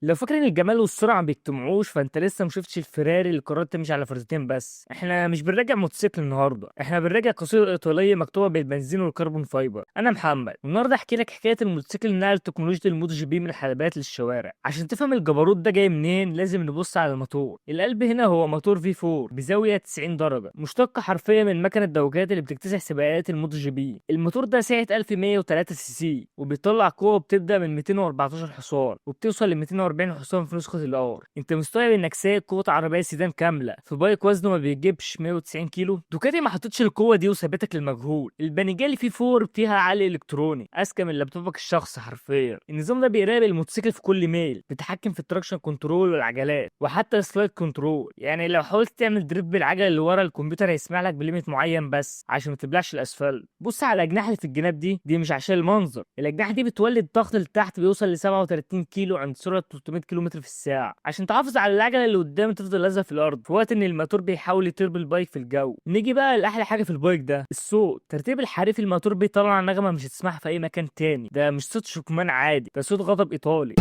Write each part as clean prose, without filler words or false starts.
لو فاكر ان الجمال والسرعة ما بيجتمعوش، فانت لسه ما شفتش الفيراري اللي قررت تمشي على فرزتين بس. احنا مش بنراجع موتوسيكل النهارده، احنا بنراجع قصيدة ايطالية مكتوبة بالبنزين والكربون فايبر. انا محمد، والنهارده احكي لك حكاية الموتوسيكل اللي نقل تكنولوجيا الموتو جي بي من الحلبات للشوارع. عشان تفهم الجبروت ده جاي منين لازم نبص على الموتور. القلب هنا هو موتور V4 بزاوية 90 درجه، مشتق حرفيا من مكنه دوكات اللي بتكتسح سباقات الموتو جي بي. الموتور ده سعة 1103 سي سي، وبيطلع قوة بتبدا من 214 حصان وبتوصل ل 240 حصان في نسخه ال R. انت مستوعب انك سايق قوة عربية سيدان كاملة في bike وزنه ما بيجيبش 190 كيلو؟ دوكاتي ما حطتش القوة دي وسابتك للمجهول. البانيجالي V4 فيها عقل الكتروني اذكى من لابتوبك الشخصي حرفيا. النظام ده بيراقب الموتوسيكل في كل ميل، بيتحكم في ال traction control والعجلات وحتى ال slide control. يعني لو حاولت تعمل drift بالعجله اللي ورا، الكمبيوتر هيسمح لك ب limit معين بس عشان ما تبلعش الاسفلت. بص على الاجنحة اللي في الجناب دي، دي مش عشان المنظر. الاجنحة دي بتولد ضغط لتحت بيوصل ل 37 كيلو عند سرعة 300 كيلو متر في الساعة، عشان تحافظ على العجلة اللي قدام تفضل لازقه في الارض في وقت ان الموتور بيحاول يطير بال bike في الجو. نيجي بقى لاحلى حاجة في ال bike ده، الصوت. ترتيب الحريف الموتور بيطلع نغمة مش هتسمعها في اي مكان تاني. ده مش صوت شكمان عادي، ده صوت غضب ايطالي.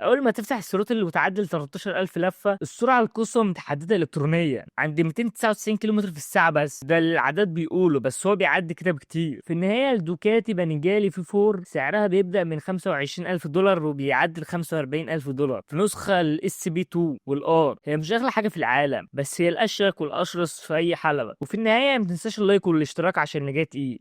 اول ما تفتح ال throttle وتعدل 13000 لفه، السرعة القصوى متحدده الكترونيا عند 299 كيلومتر في الساعة بس، ده العداد بيقوله، بس هو بيعدي كده بكتير. في النهاية الدوكاتي بانيجالي V4 سعرها بيبدا من 25000 دولار وبيعدل 45000 دولار في نسخه ال SP2 وال R. هي مش اغلى حاجة في العالم، بس هي الاشيك والاشرس في اي حلبة. وفي النهاية ما تنساش ال like والاشتراك عشان اللي جاي تقيل.